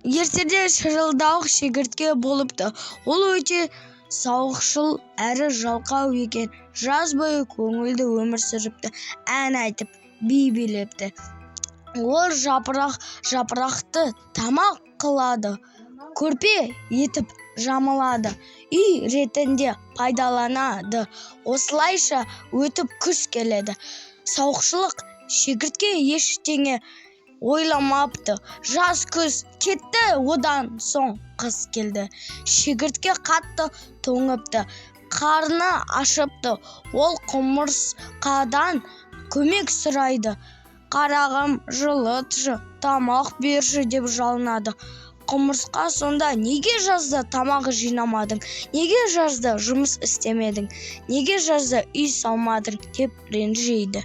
Ертеде шырылдауық шегіртке болыпты. Ол өте сауықшыл әрі жалқау екен. Жаз бойы көңілді өмір сүріпті, ән айтып, би билепті. Ол жапырақты тамақ қылады, көрпе етіп жамылады, үй ретінде пайдаланады. Осылайша өтіп күз келеді. Сауықшылық шегіртке ештеңе ойламапты. Жаз, күз кетті, одан соң қыс келді. Шегіртке қатты тоңыпты, қарны ашыпты. Ол құмырсқадан көмек сұрайды. «Қарағым, жылытшы, тамақ берші», – деп жалынады. Құмырсқа сонда: «Неге жазда тамақ жинамадың, неге жазда жұмыс істемедің, неге жазда үй салмадың?» – деп ренжиді.